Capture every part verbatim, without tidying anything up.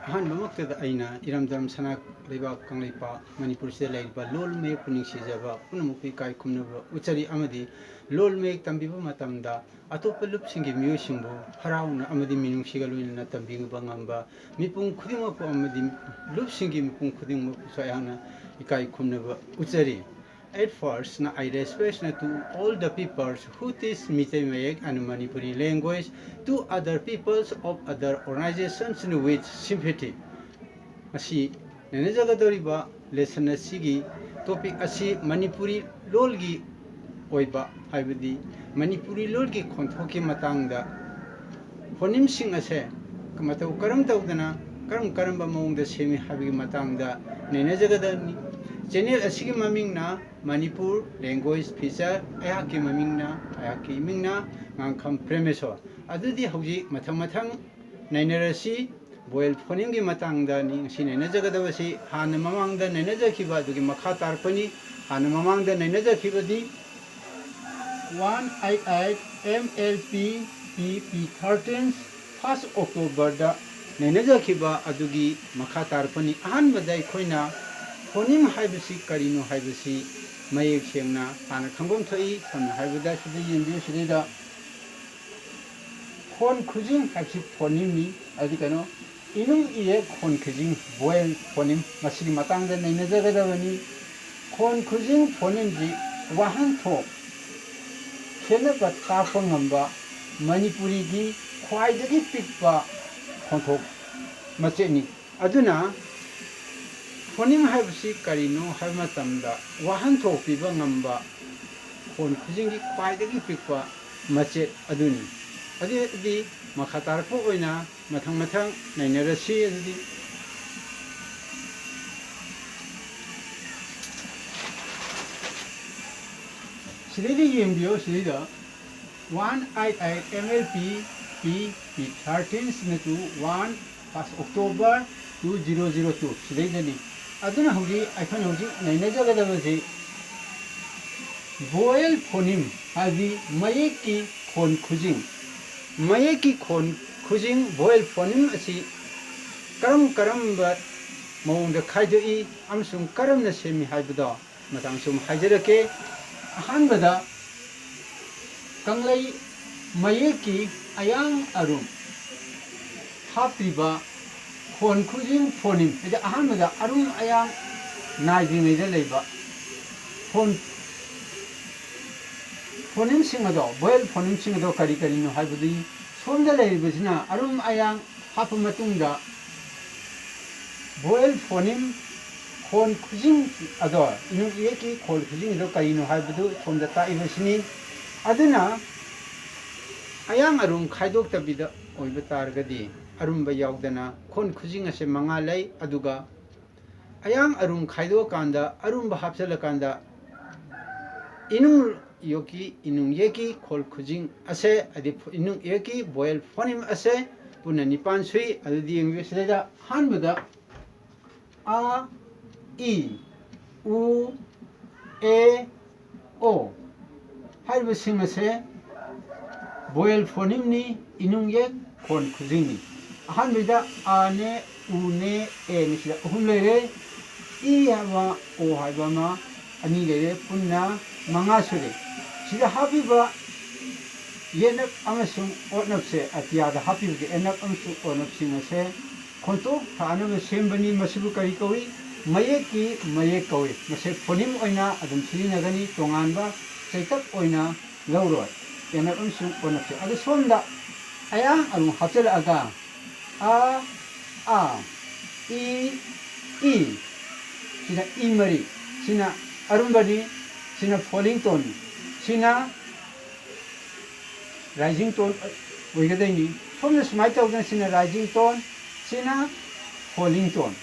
ꯑꯍꯥꯟꯕꯃꯛꯇꯗ ꯑꯩꯅ ꯏꯔꯝꯗꯝ ꯁꯅꯥ ꯂꯩꯕꯥꯛ ꯀꯪꯂꯩꯄꯥꯛ ꯃꯅꯤꯄꯨꯔꯁꯤꯗ ꯂꯩꯔꯤꯕ ꯂꯣꯜ ꯃꯌꯦꯛꯄꯨ ꯅꯤꯡꯁꯤꯖꯕ ꯄꯨꯝꯅꯃꯛꯄꯨ ꯏꯀꯥꯏ ꯈꯨꯝꯅꯕ ꯎꯠꯆꯔꯤ, ꯑꯃꯗꯤ ꯂꯣꯜ ꯃꯌꯦꯛ ꯇꯝꯕꯤꯕ ꯃꯇꯝꯗ ꯑꯇꯣꯞꯄ ꯂꯨꯞꯁꯤꯡꯒꯤ ꯃꯤꯑꯣꯏꯁꯤꯡꯕꯨ ꯍꯔꯥꯎꯅ ꯑꯃꯗꯤ ꯃꯤꯅꯨꯡꯁꯤꯒ ꯂꯣꯏꯅꯅ ꯇꯝꯕꯤꯕ ꯉꯝꯕ ꯃꯤꯄꯨꯝ ꯈꯨꯗꯤꯡꯃꯛꯄꯨ ꯑꯃꯗꯤ ꯂꯨꯞꯁꯤꯡꯒꯤ ꯃꯤꯄꯨꯝ ꯈꯨꯗꯤꯡꯃꯛꯄꯨꯁꯨ ꯑꯩꯍꯥꯛꯅ ꯏꯀꯥꯏ ꯈꯨꯝꯅꯕ ꯎꯠꯆꯔꯤ꯫ At first, I respect to all the peoples who teach Meitei Mayek and Manipuri language to other peoples of other organizations with sympathy. ꯃꯁꯤ ꯅꯩꯅꯖꯒꯗꯧꯔꯤꯕ lesson ꯑꯁꯤꯒꯤ topic ꯑꯁꯤ ꯃꯅꯤꯄꯨꯔꯤ ꯂꯣꯜꯒꯤ ꯑꯣꯏꯕ, ꯍꯥꯏꯕꯗꯤ ꯃꯅꯤꯄꯨꯔꯤ ꯂꯣꯜꯒꯤ ꯈꯣꯟꯊꯣꯛꯀꯤ ꯃꯇꯥꯡꯗ, phonemeꯁꯤꯡ ꯑꯁꯦ ꯃꯇꯧ ꯀꯔꯝ ꯇꯧꯗꯅ ꯀꯔꯝ ꯀꯔꯝꯕ ꯃꯑꯣꯡꯗ ꯁꯦꯝꯃꯤ ꯍꯥꯏꯕꯒꯤ ꯃꯇꯥꯡꯗ ꯅꯩꯅꯖꯒꯗꯕꯅꯤ꯫ Channel ꯑꯁꯤꯒꯤ ꯃꯃꯤꯡꯅ ꯃꯅꯤꯄꯨꯔ Language Feature, ꯑꯩꯍꯥꯛꯀꯤ ꯃꯃꯤꯡꯅ, ꯑꯩꯍꯥꯛꯀꯤ ꯏꯃꯤꯡꯅ ꯉꯥꯡꯈꯝ ꯄ꯭ꯔꯦꯃꯦꯁꯣꯔ꯫ ꯑꯗꯨꯗꯤ ꯍꯧꯖꯤꯛ ꯃꯊꯪ ꯃꯊꯪ ꯅꯩꯅꯔꯁꯤ꯫ Vowel phonemeꯒꯤ ꯃꯇꯥꯡꯗꯅꯤ ꯉꯁꯤ ꯅꯩꯅꯖꯒꯗꯕꯁꯤ꯫ ꯍꯥꯟꯅ ꯃꯃꯥꯡꯗ ꯅꯩꯅꯖꯈꯤꯕ ꯑꯗꯨꯒꯤ ꯃꯈꯥ ꯇꯥꯔꯛꯄꯅꯤ꯫ ꯍꯥꯟꯅ ꯃꯃꯥꯡꯗ ꯅꯩꯅꯖꯈꯤꯕꯗꯤ one eight eight M L P P P thirteen first Octoberꯗ ꯅꯩꯅꯖꯈꯤꯕ ꯑꯗꯨꯒꯤ ꯃꯈꯥ ꯇꯥꯔꯛꯄꯅꯤ꯫ ꯑꯍꯥꯟꯕꯗ ꯑꯩꯈꯣꯏꯅ phoneme ꯍꯥꯏꯕꯁꯤ ꯀꯔꯤꯅꯣ ꯍꯥꯏꯕꯁꯤ ꯃꯌꯦꯛ ꯁꯦꯡꯅ ꯍꯥꯟꯅ ꯈꯪꯐꯝ ꯊꯣꯛꯏ꯫ ꯁꯝꯅ ꯍꯥꯏꯔꯕꯗ ꯁꯤꯗ ꯌꯦꯡꯕꯤꯌꯨ, ꯁꯤꯗꯩꯗ ꯈꯣꯟ ꯈꯨꯖꯤꯡ ꯍꯥꯏꯕꯁꯤ phonemeꯅꯤ꯫ ꯑꯗꯨꯗꯤ ꯀꯩꯅꯣ, ꯏꯅꯨꯡ ꯏꯌꯦꯛ ꯈꯣꯟ ꯈꯨꯖꯤꯡ, vowel phoneme, ꯃꯁꯤꯒꯤ ꯃꯇꯥꯡꯗ ꯅꯩꯅꯖꯒꯗꯕꯅꯤ꯫ ꯈꯣꯟ ꯈꯨꯖꯤꯡ phonemeꯁꯤ ꯋꯥꯍꯟꯊꯣꯛ ꯈꯦꯠꯅꯕ ꯇꯥꯛꯄ ꯉꯝꯕ ꯃꯅꯤꯄꯨꯔꯤꯒꯤ ꯈ꯭ꯋꯥꯏꯗꯒꯤ ꯄꯤꯛꯄ ꯈꯣꯟꯊꯣꯛ ꯃꯆꯦꯠꯅꯤ꯫ ꯑꯗꯨꯅ phoneme ꯍꯥꯏꯕꯁꯤ ꯀꯔꯤꯅꯣ ꯍꯥꯏꯕ ꯃꯇꯝꯗ, ꯋꯥꯍꯟꯊꯣꯛ ꯄꯤꯕ ꯉꯝꯕ ꯈꯣꯟ ꯈꯨꯖꯤꯡꯒꯤ ꯈ꯭ꯋꯥꯏꯗꯒꯤ ꯄꯤꯛꯄ ꯃꯆꯦꯠ ꯑꯗꯨꯅꯤ꯫ ꯑꯗꯨꯗꯤ ꯃꯈꯥ ꯇꯥꯔꯛꯄ ꯑꯣꯏꯅ ꯃꯊꯪ ꯃꯊꯪ ꯅꯩꯅꯔꯁꯤ꯫ ꯑꯗꯨꯗꯤ ꯁꯤꯗꯩꯗ ꯌꯦꯡꯕꯤꯌꯣ, ꯁꯤꯗꯩꯗ one eight eight M L P P P thirteen to one first October two zero zero two, ꯁꯤꯗꯩꯗꯅꯤ꯫ ꯑꯗꯨꯅ ꯍꯧꯖꯤꯛ ꯑꯩꯈꯣꯏꯅ ꯍꯧꯖꯤꯛ ꯅꯩꯅꯖꯒꯗꯕꯁꯤ vowel phoneme, ꯍꯥꯏꯗꯤ ꯃꯌꯦꯛꯀꯤ ꯈꯣꯟ ꯈꯨꯖꯤꯡ꯫ ꯃꯌꯦꯛꯀꯤ ꯈꯣꯟ ꯈꯨꯖꯤꯡ, vowel phoneme ꯑꯁꯤ ꯀꯔꯝ ꯀꯔꯝꯕ ꯃꯑꯣꯡꯗ ꯈꯥꯏꯗꯣꯛꯏ ꯑꯃꯁꯨꯡ ꯀꯔꯝꯅ ꯁꯦꯝꯃꯤ ꯍꯥꯏꯕꯗꯣ ꯃꯇꯥꯡ ꯁꯨꯝ ꯍꯥꯏꯖꯔꯛꯀꯦ꯫ ꯑꯍꯥꯟꯕꯗ, ꯀꯪꯂꯩ ꯃꯌꯦꯛꯀꯤ ꯑꯌꯥꯡ ꯑꯔꯨꯝ ꯍꯥꯞꯄꯤꯕ ꯈꯣꯟ ꯈꯨꯖꯤꯡ phoneme ꯍꯥꯏꯗꯤ ꯑꯍꯥꯟꯕꯗ ꯑꯔꯨꯝ ꯑꯌꯥꯡ ꯅꯥꯏꯗ꯭ꯔꯤꯉꯩꯗ ꯂꯩꯕ ꯈꯣꯟ phonemeꯁꯤꯡ ꯑꯗꯣ, vowel phonemeꯁꯤꯡ ꯑꯗꯣ ꯀꯔꯤ ꯀꯔꯤꯅꯣ ꯍꯥꯏꯕꯗꯤ, ꯁꯣꯝꯗ ꯂꯩꯔꯤꯕꯁꯤꯅ ꯑꯔꯨꯝ ꯑꯌꯥꯡ ꯍꯥꯞꯄ ꯃꯇꯨꯡꯗ vowel phoneme ꯈꯣꯟ ꯈꯨꯖꯤꯡ ꯑꯗꯣ, ꯏꯅꯨꯡ ꯏꯌꯦꯛꯀꯤ ꯈꯣꯟ ꯈꯨꯖꯤꯡ ꯑꯗꯣ ꯀꯔꯤꯅꯣ ꯍꯥꯏꯕꯗꯨ ꯁꯣꯝꯗ ꯇꯥꯛꯏꯕꯁꯤꯅꯤ꯫ ꯑꯗꯨꯅ ꯑꯌꯥꯡ ꯑꯔꯨꯝ ꯈꯥꯏꯗꯣꯛꯇꯕꯤꯗ ꯑꯣꯏꯕ ꯇꯥꯔꯒꯗꯤ ꯑꯔꯨꯝꯕ ꯌꯥꯎꯗꯅ ꯈꯣꯟ ꯈꯨꯖꯤꯡ ꯑꯁꯦ ꯃꯉꯥ ꯂꯩ꯫ ꯑꯗꯨꯒ ꯑꯌꯥꯡ ꯑꯔꯨꯝ ꯈꯥꯏꯗꯣꯛꯑꯀꯥꯟꯗ ꯑꯔꯨꯝꯕ ꯍꯥꯞꯆꯤꯜꯂꯀꯥꯟꯗ ꯏꯅꯨꯡ ꯌꯣꯛꯀꯤ ꯏꯅꯨꯡ ꯌꯦꯛꯀꯤ ꯈꯣꯜ ꯈꯨꯖꯤꯡ ꯑꯁꯦ ꯍꯥꯏꯗꯤ ꯏꯅꯨꯡ ꯌꯦꯛꯀꯤ vowel phoneme ꯑꯁꯦ ꯄꯨꯟꯅ ꯅꯤꯄꯥꯟ ꯁꯨꯏ꯫ ꯑꯗꯨꯗꯤ ꯌꯦꯡꯕꯤꯌꯨ ꯁꯤꯗꯩꯗ ꯑꯍꯥꯟꯕꯗ ꯑ, ꯏ, ꯎ, ꯑꯦ, ꯑꯣ ꯍꯥꯏꯔꯤꯕꯁꯤꯡ ꯑꯁꯦ vowel phonemeꯅꯤ, ꯏꯅꯨꯡ ꯌꯦꯛ ꯈꯣꯟ ꯈꯨꯖꯤꯡꯅꯤ꯫ ꯑꯍꯥꯟꯕꯗ ꯑꯅꯦ, ꯎꯅꯦ, ꯑꯦꯅꯦ ꯁꯤꯗ ꯑꯍꯨꯝ ꯂꯩꯔꯦ꯫ ꯏ ꯍꯥꯏꯕ, ꯑꯣ ꯍꯥꯏꯕ ꯑꯃ, ꯑꯅꯤ ꯂꯩꯔꯦ, ꯄꯨꯟꯅ ꯃꯉꯥ ꯁꯨꯔꯦ꯫ ꯁꯤꯗ ꯍꯥꯞꯄꯤꯕ ꯌꯦꯠꯅꯞ ꯑꯃꯁꯨꯡ ꯑꯣꯠꯅꯞꯁꯦ, ꯑꯇꯤꯌꯥꯗ ꯍꯥꯞꯄꯤꯕꯁꯦ ꯌꯦꯠꯅꯞ ꯑꯃꯁꯨꯡ ꯑꯣꯠꯅꯞꯁꯤꯡ ꯑꯁꯦ ꯈꯣꯟꯊꯣꯛ ꯊꯥꯅꯕ ꯁꯦꯝꯕꯅꯤ꯫ ꯃꯁꯤꯕꯨ ꯀꯔꯤ ꯀꯧꯏ? ꯃꯌꯦꯛꯀꯤ ꯃꯌꯦꯛ ꯀꯧꯏ꯫ ꯃꯁꯦ phoneme ꯑꯣꯏꯅ ꯑꯗꯨꯝ ꯁꯤꯖꯤꯟꯅꯒꯅꯤ, ꯇꯣꯉꯥꯟꯕ ꯆꯩꯇꯞ ꯑꯣꯏꯅ ꯂꯧꯔꯣꯏ꯫ ꯌꯦꯠꯅꯞ ꯑꯃꯁꯨꯡ ꯑꯣꯠꯅꯞꯁꯦ꯫ ꯑꯗꯨ ꯁꯣꯝꯗ ꯑꯌꯥꯡ ꯑꯔꯨꯝ ꯍꯥꯞꯆꯤꯜꯂꯛꯑꯒ ꯑ, ꯑ, ꯏ, ꯏ꯫ ꯁꯤꯅ ꯏ ꯃꯔꯤ꯫ ꯁꯤꯅ ꯑꯔꯨꯝꯕꯅꯤ꯫ ꯁꯤꯅ falling tone꯫ ꯁꯤꯅ rising tone ꯑꯣꯏꯒꯗꯣꯏꯅꯤ꯫ ꯁꯣꯝꯗ ꯁꯨꯃꯥꯏꯅ ꯇꯧꯗꯅ ꯁꯤꯅ rising tone, ꯁꯤꯅ falling tone꯫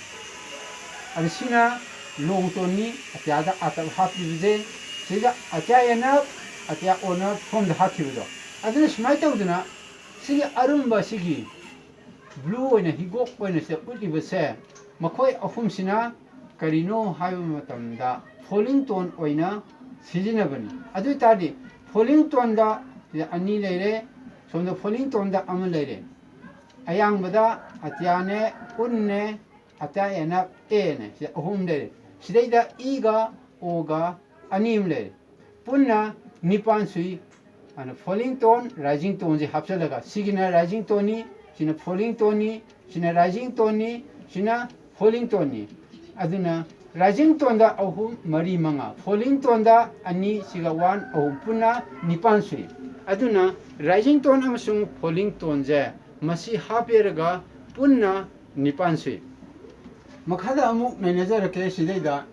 ꯑꯗꯨ ꯁꯤꯅ long toneꯅꯤ, ꯑꯇꯤꯌꯥꯗ ꯑꯥꯇꯞ ꯍꯥꯞꯄꯤꯕꯁꯦ꯫ ꯁꯤꯗ ꯑꯇꯤꯌꯥ ꯌꯦꯠꯅꯞ, ꯑꯇꯤꯌꯥ ꯑꯣꯠꯅꯞ ꯁꯣꯝꯗ ꯍꯥꯞꯈꯤꯕꯗꯣ꯫ ꯑꯗꯨꯅ ꯁꯨꯃꯥꯏꯅ ꯇꯧꯗꯅ ꯁꯤꯒꯤ ꯑꯔꯨꯝꯕ ꯁꯤꯒꯤ blue ꯑꯣꯏꯅ ꯍꯤꯒꯣꯛ ꯑꯣꯏꯅ ꯁꯤꯗ ꯎꯠꯂꯤꯕꯁꯦ, ꯃꯈꯣꯏ ꯑꯍꯨꯝꯁꯤꯅ ꯀꯔꯤꯅꯣ ꯍꯥꯏꯕ ꯃꯇꯝꯗ falling tone ꯑꯣꯏꯅ ꯁꯤꯖꯤꯟꯅꯕꯅꯤ꯫ ꯑꯗꯨ ꯑꯣꯏ ꯇꯥꯔꯗꯤ falling toneꯗ ꯁꯤꯗ ꯑꯅꯤ ꯂꯩꯔꯦ, ꯁꯣꯝꯗ falling toneꯗ ꯑꯃ ꯂꯩꯔꯦ꯫ ꯑꯌꯥꯡꯕꯗ ꯑꯇ꯭ꯌꯥꯅꯦ, ꯎꯟꯅꯦ, ꯑꯇ꯭ꯌꯥ ꯑꯦꯅ ꯑꯦꯅꯦ꯫ ꯁꯤ ꯑꯍꯨꯝ ꯂꯩꯔꯦ꯫ ꯁꯤꯗꯩꯗ ꯏꯒ ꯑꯣꯒ ꯑꯅꯤ ꯑꯃ ꯂꯩꯔꯦ꯫ ꯄꯨꯟꯅ ꯅꯤꯄꯥꯟ ꯁꯨꯏ꯫ ꯑꯗꯨꯅ falling tone, rising toneꯁꯦ ꯍꯥꯞꯆꯤꯜꯂꯒ, ꯁꯤꯒꯤꯅ rising toneꯅꯤ, ꯁꯤꯅ falling toneꯅꯤ, ꯁꯤꯅ rising toneꯅꯤ, ꯁꯤꯅ falling toneꯅꯤ꯫ ꯑꯗꯨꯅ rising toneꯗ ꯑꯍꯨꯝ, ꯃꯔꯤ, ꯃꯉꯥ, falling toneꯗ ꯑꯅꯤ, ꯁꯤꯒ one, ꯑꯍꯨꯝ, ꯄꯨꯟꯅ ꯅꯤꯄꯥꯟ ꯁꯨꯏ꯫ ꯑꯗꯨꯅ rising tone ꯑꯃꯁꯨꯡ falling toneꯁꯦ ꯃꯁꯤ ꯍꯥꯞꯄꯤꯔꯒ ꯄꯨꯟꯅ ꯅꯤꯄꯥꯟ ꯁꯨꯏ꯫ ꯃꯈꯥꯗ ꯑꯃꯨꯛ ꯅꯩꯅꯖꯔꯛꯀꯦ꯫ ꯁꯤꯗꯩꯗ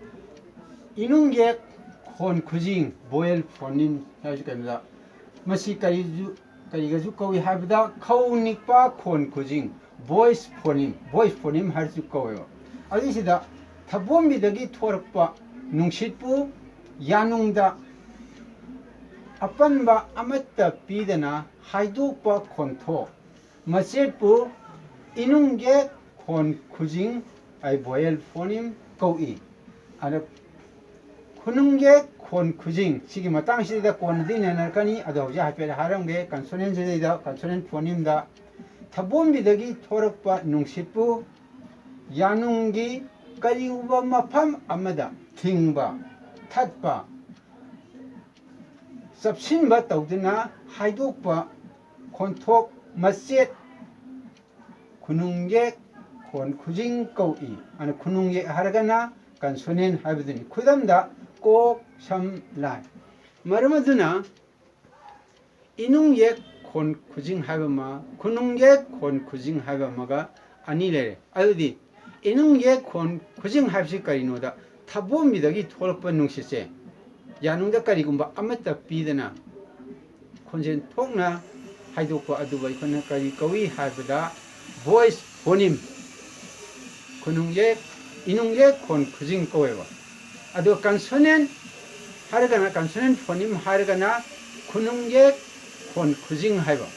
ꯏꯅꯨꯡ ꯌꯦꯛ ꯈꯣꯟ ꯈꯨꯖꯤꯡ, vowel phoneme ꯍꯥꯏꯕꯁꯤ ꯀꯩꯅꯣꯗ, ꯃꯁꯤ ꯀꯔꯤꯁꯨ, ꯀꯔꯤꯒꯁꯨ ꯀꯧꯏ ꯍꯥꯏꯕꯗ, ꯈꯧ ꯅꯤꯛꯄ ꯈꯣꯟ ꯈꯨꯖꯤꯡ, voice phoneme, voice phoneme ꯍꯥꯏꯔꯁꯨ ꯀꯧꯋꯦꯕ꯫ ꯑꯗꯨꯏꯁꯤꯗ ꯊꯕꯣꯝꯕꯤꯗꯒꯤ ꯊꯣꯔꯛꯄ ꯅꯨꯡꯁꯤꯠꯄꯨ ꯌꯥꯅꯨꯡꯗ ꯑꯄꯟꯕ ꯑꯃꯠꯇ ꯄꯤꯗꯅ ꯍꯥꯏꯗꯣꯛꯄ ꯈꯣꯟꯊꯣꯛ ꯃꯆꯦꯠꯄꯨ ꯏꯅꯨꯡ ꯌꯦꯛ ꯈꯣꯟ ꯈꯨꯖꯤꯡ, ꯑꯩ vowel phoneme ꯀꯧꯏ꯫ ꯑꯗ ꯈꯨꯅꯨꯡ ꯌꯦꯛ ꯈꯣꯟ ꯈꯨꯖꯤꯡ, ꯁꯤꯒꯤ ꯃꯇꯥꯡꯁꯤꯗ ꯀꯣꯟꯅꯗꯤ ꯅꯩꯅꯔꯛꯀꯅꯤ꯫ ꯑꯗꯣ ꯍꯧꯖꯤꯛ ꯍꯥꯏꯐꯦꯠ ꯍꯥꯏꯔꯝꯒꯦ꯫ Consonantꯁꯤꯗꯩꯗ consonant phonemeꯗ ꯊꯕꯣꯝꯕꯤꯗꯒꯤ ꯊꯣꯔꯛꯄ ꯅꯨꯡꯁꯤꯠꯄꯨ ꯌꯥꯅꯨꯡꯒꯤ ꯀꯔꯤꯒꯨꯝꯕ ꯃꯐꯝ ꯑꯃꯗ ꯊꯤꯡꯕ, ꯊꯠꯄ, ꯆꯞꯁꯤꯟꯕ ꯇꯧꯗꯨꯅ ꯍꯥꯏꯗꯣꯛꯄ ꯈꯣꯟꯊꯣꯛ ꯃꯆꯦꯠ ꯈꯨꯅꯨꯡ ꯌꯦꯛ ꯈꯣꯟ ꯈꯨꯖꯤꯡ ꯀꯧꯏ꯫ ꯑꯗꯨꯅ ꯈꯨꯅꯨꯡ ꯌꯦꯛ ꯍꯥꯏꯔꯒꯅ consonant ꯍꯥꯏꯕꯗꯨꯅꯤ꯫ ꯈꯨꯗꯝꯗ ꯀꯣꯛ, ꯁꯝ, ꯂꯥꯏ꯫ ꯃꯔꯝ ꯑꯗꯨꯅ ꯏꯅꯨꯡ ꯌꯦꯛ ꯈꯣꯟ ꯈꯨꯖꯤꯡ ꯍꯥꯏꯕ ꯑꯃ, ꯈꯨꯅꯨꯡ ꯌꯦꯛ ꯈꯣꯟ ꯈꯨꯖꯤꯡ ꯍꯥꯏꯕ ꯑꯃꯒ ꯑꯅꯤ ꯂꯩꯔꯦ꯫ ꯑꯗꯨꯗꯤ ꯏꯅꯨꯡ ꯌꯦꯛ ꯈꯣꯟ ꯈꯨꯖꯤꯡ ꯍꯥꯏꯕꯁꯤ ꯀꯔꯤꯅꯣꯗ, ꯊꯕꯣꯝꯕꯤꯗꯒꯤ ꯊꯣꯛꯂꯛꯄ ꯅꯨꯡꯁꯤꯠꯁꯦ ꯌꯥꯅꯨꯡꯗ ꯀꯔꯤꯒꯨꯝꯕ ꯑꯃꯠꯇ ꯄꯤꯗꯅ ꯈꯣꯟꯖꯦꯜ ꯊꯣꯛꯅ ꯍꯥꯏꯗꯣꯛꯄ ꯑꯗꯨꯕꯨ ꯑꯩꯈꯣꯏꯅ ꯀꯔꯤ ꯀꯧꯏ ꯍꯥꯏꯕꯗ, voice phoneme, ꯈꯨꯅꯨꯡ ꯌꯦꯛ, ꯏꯅꯨꯡ ꯌꯦꯛ ꯈꯣꯟ ꯈꯨꯖꯤꯡ ꯀꯧꯋꯦꯕ꯫ ꯑꯗꯣ consonant ꯍꯥꯏꯔꯒꯅ, consonant phoneme ꯍꯥꯏꯔꯒꯅ ꯈꯨꯅꯨꯡ ꯌꯦꯛ ꯈꯣꯟ ꯈꯨꯖꯤꯡ ꯍꯥꯏꯕ꯫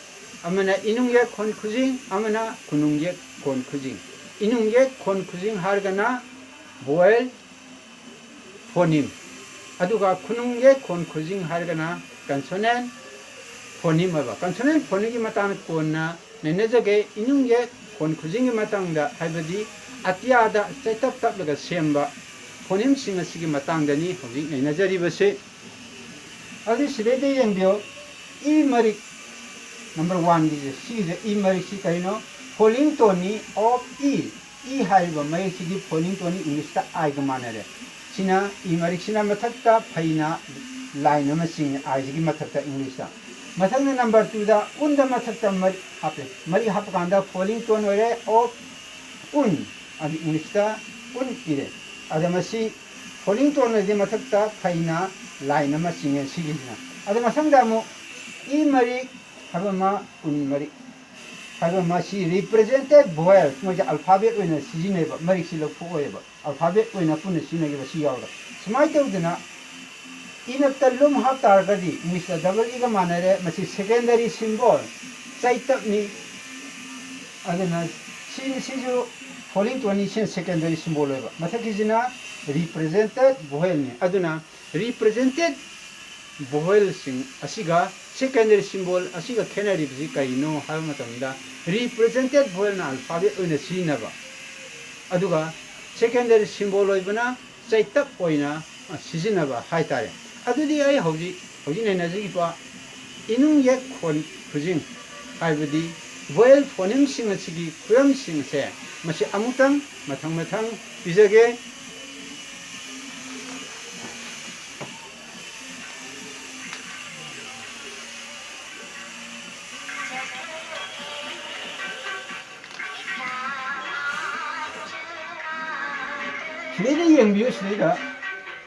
ꯑꯃꯅ ꯏꯅꯨꯡ ꯌꯦꯛ ꯈꯣꯟ ꯈꯨꯖꯤꯡ, ꯑꯃꯅ ꯈꯨꯅꯨꯡ ꯌꯦꯛ ꯈꯣꯟ ꯈꯨꯖꯤꯡ꯫ ꯏꯅꯨꯡ ꯌꯦꯛ ꯈꯣꯟ ꯈꯨꯖꯤꯡ ꯍꯥꯏꯔꯒꯅ vowel phoneme, ꯑꯗꯨꯒ ꯈꯨꯅꯨꯡ ꯌꯦꯛ ꯈꯣꯟ ꯈꯨꯖꯤꯡ ꯍꯥꯏꯔꯒꯅ consonant phoneme ꯑꯣꯏꯕ꯫ Consonant phonemeꯒꯤ ꯃꯇꯥꯡꯗ ꯀꯣꯟꯅ ꯅꯩꯅꯖꯒꯦ꯫ ꯏꯅꯨꯡ ꯌꯦꯛ ꯈꯣꯟ ꯈꯨꯖꯤꯡꯒꯤ ꯃꯇꯥꯡꯗ, ꯍꯥꯏꯕꯗꯤ ꯑꯇꯤꯌꯥꯗ ꯆꯩꯇꯞ ꯇꯞꯂꯒ ꯁꯦꯝꯕ ꯐꯣꯅꯤꯝꯁꯤꯡ ꯑꯁꯤꯒꯤ ꯃꯇꯥꯡꯗꯅꯤ ꯍꯧꯖꯤꯛ ꯅꯩꯅꯖꯔꯤꯕꯁꯤ꯫ ꯑꯗꯨ ꯁꯤꯗꯩꯗ ꯌꯦꯡꯕꯤꯌꯨ, ꯏ ꯃꯔꯤꯛ ꯅꯝꯕꯔ ꯋꯥꯟꯒꯤꯁꯦ, ꯁꯤꯒꯤꯁꯦ ꯏ ꯃꯔꯤꯛꯁꯤ ꯀꯔꯤꯅꯣ? Falling tone ꯅꯤ of E꯫ ꯏ ꯍꯥꯏꯔꯤꯕ ꯃꯌꯦꯛꯁꯤꯒꯤ falling tone ꯅꯤ, ꯏꯪꯂꯤꯁꯇ ꯑꯥꯏꯒ ꯃꯥꯟꯅꯔꯦ꯫ ꯁꯤꯅ ꯏ ꯃꯔꯤꯛꯁꯤꯅ ꯃꯊꯛꯇ ꯐꯩꯅ ꯂꯥꯏꯟ ꯑꯃ ꯆꯤꯡꯉꯦ, ꯑꯥꯏꯁꯤꯒꯤ ꯃꯊꯛꯇ ꯏꯪꯂꯤꯁꯇ꯫ ꯃꯊꯪꯗ ꯅꯝꯕꯔ ꯇꯨꯗ ꯎꯟꯗ ꯃꯊꯛꯇ ꯃꯔꯤꯛ ꯍꯥꯞꯄꯦ꯫ ꯃꯔꯤꯛ ꯍꯥꯞꯄ ꯀꯥꯟꯗ falling tone ꯑꯣꯏꯔꯦ, of ꯎꯟ, ꯑꯗꯨ ꯏꯪꯂꯤꯁꯇ ꯎꯟ ꯏꯔꯦ꯫ ꯑꯗ ꯃꯁꯤ falling tone ꯑꯣꯏꯔꯗꯤ ꯃꯊꯛꯇ ꯐꯩꯅ ꯂꯥꯏꯟ ꯑꯃ ꯆꯤꯡꯉꯦ ꯁꯤꯒꯤꯁꯤꯅ꯫ ꯑꯗ ꯃꯊꯪꯗ ꯑꯃꯨꯛ ꯏ ꯃꯔꯤꯛ ꯍꯥꯏꯕ ꯑꯃ, ꯎꯟ ꯃꯔꯤꯛ ꯍꯥꯏꯕ ꯑꯃ, ꯁꯤ represented vowel, ꯃꯣꯏꯁꯦ alphabet ꯑꯣꯏꯅ ꯁꯤꯖꯤꯟꯅꯩꯕ, ꯃꯔꯤꯛꯁꯤ ꯂꯧꯊꯣꯛꯑꯣꯏꯕ, alphabet ꯑꯣꯏꯅ ꯄꯨꯟꯅ ꯁꯤꯖꯤꯟꯅꯈꯤꯕ ꯁꯤ ꯌꯥꯎꯔꯒ꯫ ꯁꯨꯃꯥꯏꯅ ꯇꯧꯗꯅ ꯏꯅꯞꯇ ꯂꯨꯝ ꯍꯥꯞ ꯇꯥꯔꯒꯗꯤ ꯏꯪꯂꯤꯁꯇ ꯗꯕꯜ ꯏꯒ ꯃꯥꯟꯅꯔꯦ, ꯃꯁꯤ secondary symbol, ꯆꯩꯇꯞꯅꯤ꯫ ꯑꯗꯨꯅ ꯁꯤ, ꯁꯤꯁꯨ falling tone ꯅꯤ, ꯁꯤꯅ secondary symbol ꯑꯣꯏꯕ꯫ ꯃꯊꯛꯀꯤꯁꯤꯅ represented vowel ꯅꯤ꯫ ꯑꯗꯨꯅ represented vowel ꯁꯤꯡ ꯑꯁꯤꯒ secondary symbol ꯑꯁꯤꯒ ꯈꯦꯠꯅꯔꯤꯕꯁꯤ ꯀꯔꯤꯅꯣ ꯍꯥꯏꯕ ꯃꯇꯝꯗ, represented vowel ꯅ alphabet ꯑꯣꯏꯅ ꯁꯤꯖꯤꯟꯅꯕ, ꯑꯗꯨꯒ secondary symbol ꯑꯣꯏꯕꯅ ꯆꯩꯇꯞ ꯑꯣꯏꯅ, ꯑ, ꯁꯤꯖꯤꯟꯅꯕ ꯍꯥꯏꯇꯥꯔꯦ꯫ ꯑꯗꯨꯗꯤ ꯑꯩ ꯍꯧꯖꯤꯛ, ꯍꯧꯖꯤꯛ ꯅꯩꯅꯖꯈꯤꯕ ꯏꯅꯨꯡ ꯌꯦꯛ ꯈꯣꯟ ꯈꯨꯖꯤꯡ, ꯍꯥꯏꯕꯗꯤ vowel phoneme ꯁꯤꯡ ꯑꯁꯤꯒꯤ ꯈꯨꯗꯝꯁꯤꯡ ꯑꯁꯦ ꯃꯁꯤ ꯑꯃꯨꯛꯇꯪ ꯃꯊꯪ ꯃꯊꯪ ꯄꯤꯖꯒꯦ꯫ ꯁꯤꯗꯩꯗ ꯌꯦꯡꯕꯤꯌꯨ, ꯁꯤꯗꯩꯗ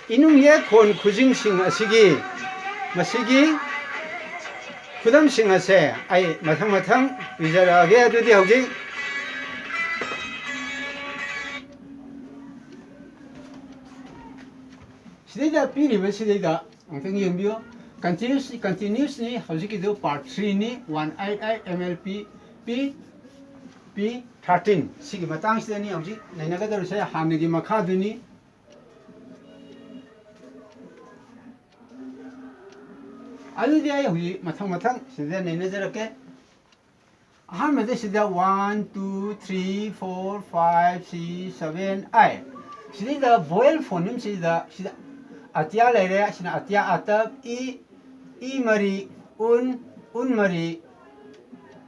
ꯏꯅꯨꯡ ꯌꯦꯛ ꯈꯣꯟ ꯈꯨꯖꯤꯡꯁꯤꯡ ꯑꯁꯤꯒꯤ, ꯃꯁꯤꯒꯤ ꯈꯨꯗꯝꯁꯤꯡ ꯑꯁꯦ ꯑꯩ ꯃꯊꯪ ꯃꯊꯪ ꯄꯤꯖꯔꯛꯑꯒꯦ꯫ ꯑꯗꯨꯗꯤ ꯍꯧꯖꯤꯛ ꯁꯤꯗꯩꯗ ꯄꯤꯔꯤꯕ ꯁꯤꯗꯩꯗ ꯑꯃꯨꯛꯇꯪ ꯌꯦꯡꯕꯤꯌꯨ꯫ Continuous, continuous ꯅꯤ, ꯍꯧꯖꯤꯛꯀꯤꯗꯨ part three ꯅꯤ, one eight eight M L P P P thirteen꯫ ꯁꯤꯒꯤ ꯃꯇꯥꯡꯁꯤꯗꯅꯤ ꯍꯧꯖꯤꯛ ꯅꯩꯅꯒꯗꯧꯔꯤꯁꯦ, ꯍꯥꯟꯅꯒꯤ ꯃꯈꯥꯗꯨꯅꯤ꯫ ꯑꯗꯨꯗꯤ ꯑꯩ ꯍꯧꯖꯤꯛ ꯃꯊꯪ ꯃꯊꯪ ꯁꯤꯗ ꯅꯩꯅꯖꯔꯛꯀꯦ꯫ ꯑꯍꯥꯟꯕꯗ ꯁꯤꯗ one, two, three, four, five, six, seven, eight꯫ ꯁꯤꯗꯩꯗ vowel phoneme ꯁꯤꯗ, ꯁꯤꯗ ꯑꯇ꯭ꯌ ꯂꯩꯔꯦ, ꯁꯤꯅ ꯑꯇ꯭ꯌ ꯑꯇꯞ, ꯏ, ꯏ ꯃꯔꯤ, ꯎꯟ, ꯎꯟ ꯃꯔꯤ,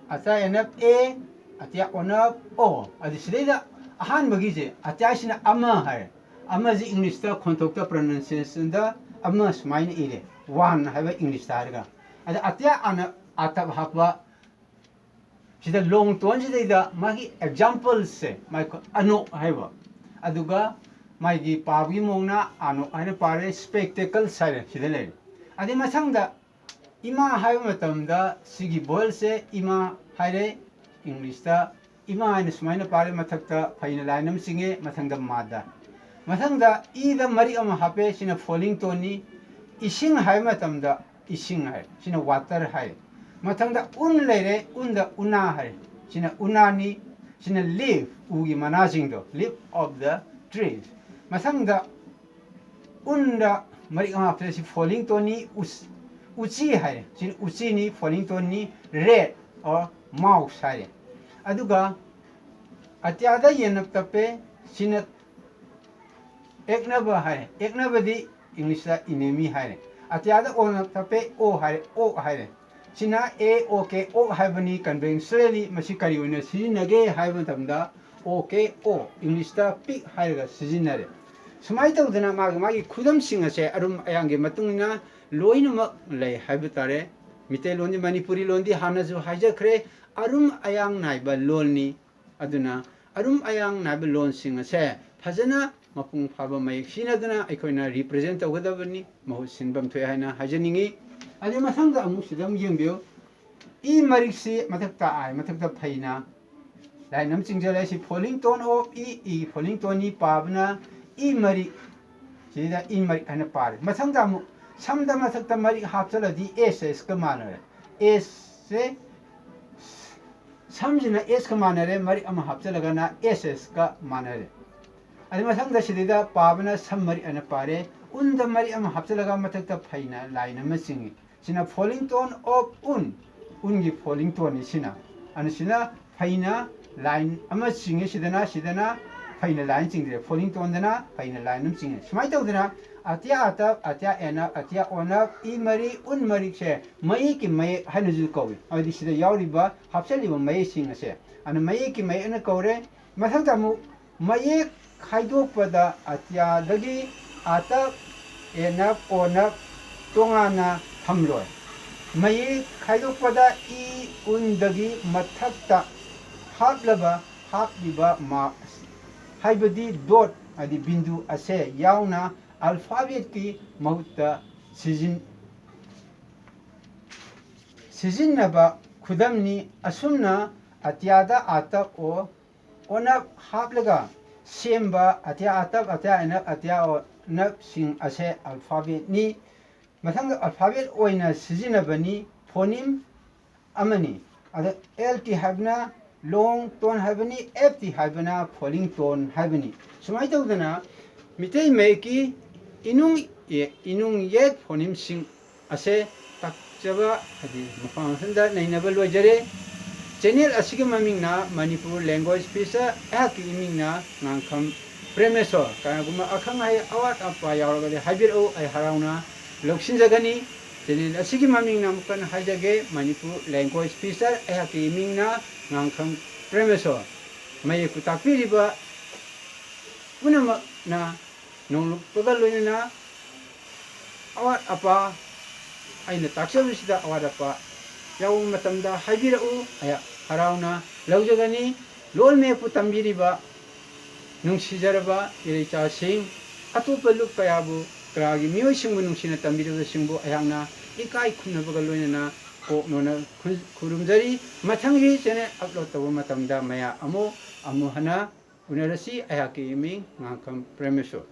ꯑꯇ꯭ꯌ ꯑꯅꯞ ꯑꯦ, ꯑꯇ꯭ꯌ ꯑꯣꯅꯞ ꯑꯣ꯫ ꯑꯗꯨ ꯁꯤꯗꯩꯗ ꯑꯍꯥꯟꯕꯒꯤꯁꯦ ꯑꯇ꯭ꯌꯁꯤꯅ ꯑꯃ ꯍꯥꯏꯔꯦ꯫ ꯑꯃꯁꯤ English ꯇ ꯈꯣꯟꯊꯣꯛꯇ pronunciation ꯗ ꯑꯃ ꯁꯨꯃꯥꯏꯅ ꯏꯔꯦ, one ꯍꯥꯏꯕ English ꯇ ꯍꯥꯏꯔꯒ꯫ ꯑꯗ ꯑꯇ꯭ꯌ ꯑꯅ ꯑꯇꯞ ꯍꯥꯞꯄ ꯁꯤꯗ long tone ꯁꯤꯗꯩꯗ ꯃꯥꯒꯤ example ꯁꯦ, ꯃꯥꯒꯤ ꯑꯅꯣꯛ ꯍꯥꯏꯕ, ꯑꯗꯨꯒ ꯃꯥꯒꯤ ꯄꯥꯕꯒꯤ ꯃꯑꯣꯡꯅ ꯑꯅꯣꯛ ꯍꯥꯏꯅ ꯄꯥꯔꯦ, spectacles ꯍꯥꯏꯔꯦ, ꯁꯤꯗ ꯂꯩꯔꯦ꯫ ꯑꯗꯩ ꯃꯊꯪꯗ ꯏꯃꯥ ꯍꯥꯏꯕ ꯃꯇꯝꯗ ꯁꯤꯒꯤ vowel ꯁꯦ ꯏꯃꯥ ꯍꯥꯏꯔꯦ, English ꯇ ꯏꯃꯥ ꯍꯥꯏꯅ ꯁꯨꯃꯥꯏꯅ ꯄꯥꯔꯦ, ꯃꯊꯛꯇ ꯐꯩꯅ line ꯑꯃ ꯆꯤꯡꯉꯦ, ꯃꯊꯪꯗ mother꯫ ꯃꯊꯪꯗ ꯏꯗ ꯃꯔꯤꯛ ꯑꯃ ꯍꯥꯞꯄꯦ, ꯁꯤꯅ falling tone ꯅꯤ꯫ ꯏꯁꯤꯡ ꯍꯥꯏꯕ ꯃꯇꯝꯗ ꯏꯁꯤꯡ ꯍꯥꯏ, ꯁꯤꯅ water ꯍꯥꯏ꯫ ꯃꯊꯪꯗ ꯎꯟ ꯂꯩꯔꯦ, ꯎꯟꯗ ꯎꯅꯥ ꯍꯥꯏ, ꯁꯤꯅ ꯎꯅꯥꯅꯤ꯫ ꯁꯤꯅ leaf, ꯎꯒꯤ ꯃꯅꯥꯁꯤꯡꯗꯣ, leaf of the trees꯫ ꯃꯊꯪꯗ ꯎꯟꯗ ꯃꯔꯤꯛ ꯑꯃ ꯍꯥꯞꯄꯦ, ꯁꯤ falling tone ꯅꯤ꯫ ꯎꯁ-, ꯎꯆꯤ ꯍꯥꯏꯔꯦ, ꯁꯤꯅ ꯎꯆꯤꯅꯤ, falling tone ꯅꯤ, rat or mouse ꯍꯥꯏꯔꯦ꯫ ꯑꯗꯨꯒ ꯑꯇ꯭ꯌꯗ ꯌꯦꯟꯅꯞ ꯇꯞꯄꯦ, ꯁꯤꯅ ꯑꯦꯛꯅꯕ ꯍꯥꯏꯔꯦ꯫ ꯑꯦꯛꯅꯕꯗꯤ English ꯇ enemy ꯍꯥꯏꯔꯦ꯫ ꯑꯇ꯭ꯌꯗ ꯑꯣꯅꯞ ꯇꯞꯄꯦ, ꯑꯣ ꯍꯥꯏꯔꯦ, ꯑꯣꯛ ꯍꯥꯏꯔꯦ꯫ ꯁꯤꯅ A O K, ꯑꯣꯛ ꯍꯥꯏꯕꯅꯤ, conventionally꯫ ꯃꯁꯤ ꯀꯔꯤ ꯑꯣꯏꯅ ꯁꯤꯖꯤꯟꯅꯒꯦ ꯍꯥꯏꯕ ꯃꯇꯝꯗ, O K O, English ꯇ pig ꯍꯥꯏꯔꯒ ꯁꯤꯖꯤꯟꯅꯔꯦ꯫ ꯁꯨꯃꯥꯏꯅ ꯇꯧꯗꯅ ꯃꯥꯒꯤ, ꯃꯥꯒꯤ ꯈꯨꯗꯝꯁꯤꯡ ꯑꯁꯦ ꯑꯔꯨꯝ ꯑꯌꯥꯡꯒꯤ ꯃꯇꯨꯡ ꯏꯟꯅ ꯂꯣꯏꯅꯃꯛ ꯂꯩ ꯍꯥꯏꯕ ꯇꯥꯔꯦ꯫ ꯃꯤꯇꯩꯂꯣꯟꯗꯤ, ꯃꯅꯤꯄꯨꯔꯤ ꯂꯣꯟꯗꯤ ꯍꯥꯟꯅꯁꯨ ꯍꯥꯏꯖꯈ꯭ꯔꯦ, ꯑꯔꯨꯝ ꯑꯌꯥꯡ ꯅꯥꯏꯕ ꯂꯣꯟꯅꯤ꯫ ꯑꯗꯨꯅ ꯑꯔꯨꯝ ꯑꯌꯥꯡ ꯅꯥꯏꯕ ꯂꯣꯟꯁꯤꯡ ꯑꯁꯦ ꯐꯖꯅ ꯃꯄꯨꯡ ꯐꯥꯕ ꯃꯌꯦꯛ ꯁꯤꯖꯤꯟꯅꯗꯨꯅ ꯑꯩꯈꯣꯏꯅ represent ꯇꯧꯒꯗꯕꯅꯤ, ꯃꯍꯨꯠ ꯁꯤꯟꯐꯝ ꯊꯣꯛꯑꯦ ꯍꯥꯏꯅ ꯍꯥꯏꯖꯅꯤꯡꯉꯤ꯫ ꯑꯗꯩ ꯃꯊꯪꯗ ꯑꯃꯨꯛ ꯁꯤꯗ ꯑꯃꯨꯛ ꯌꯦꯡꯕꯤꯌꯨ꯫ ꯏ ꯃꯔꯤꯛꯁꯤ ꯃꯊꯛꯇ I, ꯃꯊꯛꯇ ꯐꯩꯅ line ꯑꯃ ꯆꯤꯡꯖꯜꯂꯦ꯫ ꯁꯤ falling tone of E, E falling tone ꯅꯤ, ꯄꯥꯕꯅ ꯏ ꯃꯔꯤꯛ꯫ ꯁꯤꯗ ꯏ ꯃꯔꯤꯛ ꯍꯥꯏꯅ ꯄꯥꯔꯦ꯫ ꯃꯊꯪꯗ ꯑꯃꯨꯛ ꯁꯝꯗ ꯃꯊꯛꯇ ꯃꯔꯤꯛ ꯍꯥꯞꯆꯜꯂꯗꯤ S S ꯀ ꯃꯥꯟꯅꯔꯦ꯫ S ꯁꯦ, ꯁꯝꯁꯤꯅ S ꯀ ꯃꯥꯟꯅꯔꯦ, ꯃꯔꯤꯛ ꯑꯃ ꯍꯥꯞꯆꯜꯂꯒꯅ S S ꯀ ꯃꯥꯟꯅꯔꯦ꯫ ꯑꯗꯩ ꯃꯊꯪꯗ ꯁꯤꯗꯩꯗ ꯄꯥꯕꯅ ꯁꯝ ꯃꯔꯤꯛ ꯍꯥꯏꯅ ꯄꯥꯔꯦ꯫ ꯎꯟꯗ ꯃꯔꯤꯛ ꯑꯃ ꯍꯥꯞꯆꯜꯂꯒ ꯃꯊꯛꯇ ꯐꯩꯅ line ꯑꯃ ꯆꯤꯡꯉꯤ꯫ ꯁꯤꯅ falling tone of ꯎꯟ, ꯎꯟꯒꯤ falling tone ꯅꯤ ꯁꯤꯅ꯫ ꯑꯅ ꯁꯤꯅ ꯐꯩꯅ line ꯑꯃ ꯆꯤꯡꯉꯦ, ꯁꯤꯗꯅ, ꯁꯤꯗꯅ ꯐꯩꯅ line ꯆꯤꯡꯗ꯭ꯔꯦ, falling toneꯗꯅ ꯐꯩꯅ line ꯑꯃ ꯆꯤꯡꯉꯦ꯫ ꯁꯨꯃꯥꯏꯅ ꯇꯧꯗꯅ ꯑꯇꯤꯌꯥ ꯑꯇꯞ, ꯑꯇꯤꯌꯥ ꯑꯦꯅꯞ, ꯑꯇꯤꯌꯥ ꯑꯣꯅꯞ, ꯏ ꯃꯔꯤ, ꯎꯟ ꯃꯔꯤꯛꯁꯦ ꯃꯌꯦꯛꯀꯤ ꯃꯌꯦꯛ ꯍꯥꯏꯅꯁꯨ ꯀꯧꯏ꯫ ꯍꯥꯏꯕꯗꯤ ꯁꯤꯗ ꯌꯥꯎꯔꯤꯕ, ꯍꯥꯞꯆꯜꯂꯤꯕ ꯃꯌꯦꯛꯁꯤꯡ ꯑꯁꯦ ꯑꯅ ꯃꯌꯦꯛꯀꯤ ꯃꯌꯦꯛ ꯑꯅ ꯀꯧꯔꯦ꯫ ꯃꯊꯪꯗ ꯑꯃꯨꯛ ꯃꯌꯦꯛ ꯈꯥꯏꯗꯣꯛꯄꯗ ꯑꯇꯤꯌꯥꯗꯒꯤ ꯑꯇꯞ, ꯑꯦꯅꯞ, ꯑꯣꯅꯞ ꯇꯣꯉꯥꯟꯅ ꯊꯝꯂꯣꯏ꯫ ꯃꯌꯦꯛ ꯈꯥꯏꯗꯣꯛꯄꯗ ꯏ, ꯎꯟꯗꯒꯤ ꯃꯊꯛꯇ ꯍꯥꯞꯂꯕ, ꯍꯥꯞꯂꯤꯕ mark ꯍꯥꯏꯕꯗꯤ dot ꯍꯥꯏꯗꯤ ꯕꯤꯟꯗꯨ ꯑꯁꯦ ꯌꯥꯎꯅ alphabetꯀꯤ ꯃꯍꯨꯠꯇ ꯁꯤꯖꯤꯟ-, ꯁꯤꯖꯤꯟꯅꯕ ꯈꯨꯗꯝꯅꯤ꯫ ꯑꯁꯨꯝꯅ ꯑꯇꯤꯌꯥꯗ ꯑꯇꯞ ꯑꯣ ꯑꯣꯅꯞ ꯍꯥꯞꯂꯒ ꯁꯦꯝꯕ ꯑꯇꯤꯌꯥ ꯑꯇꯞ, ꯑꯇꯤꯌꯥ ꯑꯦꯅꯞ, ꯑꯇꯤꯌꯥ ꯑꯣꯅꯞꯁꯤꯡ ꯑꯁꯦ alphabetꯅꯤ꯫ ꯃꯊꯪꯗ alphabet ꯑꯣꯏꯅ ꯁꯤꯖꯤꯟꯅꯕꯅꯤ, phoneme ꯑꯃꯅꯤ꯫ ꯑꯗ L T ꯍꯥꯏꯕꯅ long tone ꯍꯥꯏꯕꯅꯤ, F T ꯍꯥꯏꯕꯅ falling tone ꯍꯥꯏꯕꯅꯤ꯫ ꯁꯨꯃꯥꯏꯅ ꯇꯧꯗꯅ ꯃꯤꯇꯩ ꯃꯌꯦꯛꯀꯤ ꯏꯅꯨꯡ ꯏ-, ꯏꯅꯨꯡ ꯌꯦꯠ phonemeꯁꯤꯡ ꯑꯁꯦ ꯇꯥꯛꯆꯕ ꯍꯥꯏꯗꯤ ꯃꯐꯝ ꯑꯁꯤꯗ ꯅꯩꯅꯕ ꯂꯣꯏꯖꯔꯦ꯫ Channel ꯑꯁꯤꯒꯤ ꯃꯃꯤꯡꯅ Manipur Language Speaker, ꯑꯩꯍꯥꯛꯀꯤ ꯏꯃꯤꯡꯅ ꯉꯥꯡꯈꯝ ꯄ꯭ꯔꯦꯃꯦꯁꯣꯔ꯫ ꯀꯅꯥꯒꯨꯝꯕ ꯑꯈꯪ ꯑꯍꯩ ꯑꯋꯥꯠ ꯑꯄꯥ ꯌꯥꯎꯔꯒꯗꯤ ꯍꯥꯏꯕꯤꯔꯛꯎ, ꯑꯩ ꯍꯔꯥꯎꯅ ꯂꯧꯁꯤꯟꯖꯒꯅꯤ꯫ Channel ꯑꯁꯤꯒꯤ ꯃꯃꯤꯡꯅ ꯑꯃꯨꯛ ꯍꯟꯅ ꯍꯥꯏꯖꯒꯦ, Manipur Language Speaker, ꯑꯩꯍꯥꯛꯀꯤ ꯏꯃꯤꯡꯅ ꯉꯥꯡꯈꯝ ꯄ꯭ꯔꯦꯃꯦꯁꯣꯔ꯫ ꯃꯌꯦꯛꯄꯨ ꯇꯥꯛꯄꯤꯔꯤꯕ ꯄꯨꯝꯅꯃꯛꯅ ꯅꯣꯡꯂꯨꯛꯄꯒ ꯂꯣꯏꯅꯅ ꯑꯋꯥꯠ ꯑꯄꯥ, ꯑꯩꯅ ꯇꯥꯛꯆꯕꯁꯤꯗ ꯑꯋꯥꯠ ꯑꯄꯥ ꯌꯥꯎꯕ ꯃꯇꯝꯗ ꯍꯥꯏꯕꯤꯔꯛꯎ, ꯑꯩꯍꯥꯛ ꯍꯔꯥꯎꯅ ꯂꯧꯖꯒꯅꯤ꯫ ꯂꯣꯜ ꯃꯌꯦꯛꯄꯨ ꯇꯝꯕꯤꯔꯤꯕ ꯅꯨꯡꯁꯤꯖꯔꯕ ꯏꯔꯩꯆꯥꯁꯤꯡ, ꯑꯇꯣꯞꯄ ꯂꯨꯞ ꯀꯌꯥꯕꯨ, ꯀꯌꯥꯒꯤ ꯃꯤꯑꯣꯏꯁꯤꯡꯕꯨ ꯅꯨꯡꯁꯤꯅ ꯇꯝꯕꯤꯔꯤꯕꯁꯤꯡꯕꯨ ꯑꯩꯍꯥꯛꯅ ꯏꯀꯥꯏ ꯈꯨꯝꯅꯕꯒ ꯂꯣꯏꯅꯅ ꯀꯣꯛ ꯅꯣꯟꯅ ꯈꯨ-, ꯈꯨꯔꯨꯝꯖꯔꯤ꯫ ꯃꯊꯪꯒꯤ channel upload ꯇꯧꯕ ꯃꯇꯝꯗ ꯃꯌꯥꯝ ꯑꯃꯨꯛ, ꯑꯃꯨꯛ ꯍꯟꯅ ꯎꯅꯔꯁꯤ꯫ ꯑꯩꯍꯥꯛꯀꯤ ꯏꯃꯤꯡ ꯉꯥꯡꯈꯝ ꯄ꯭ꯔꯦꯃꯦꯁꯣꯔ꯫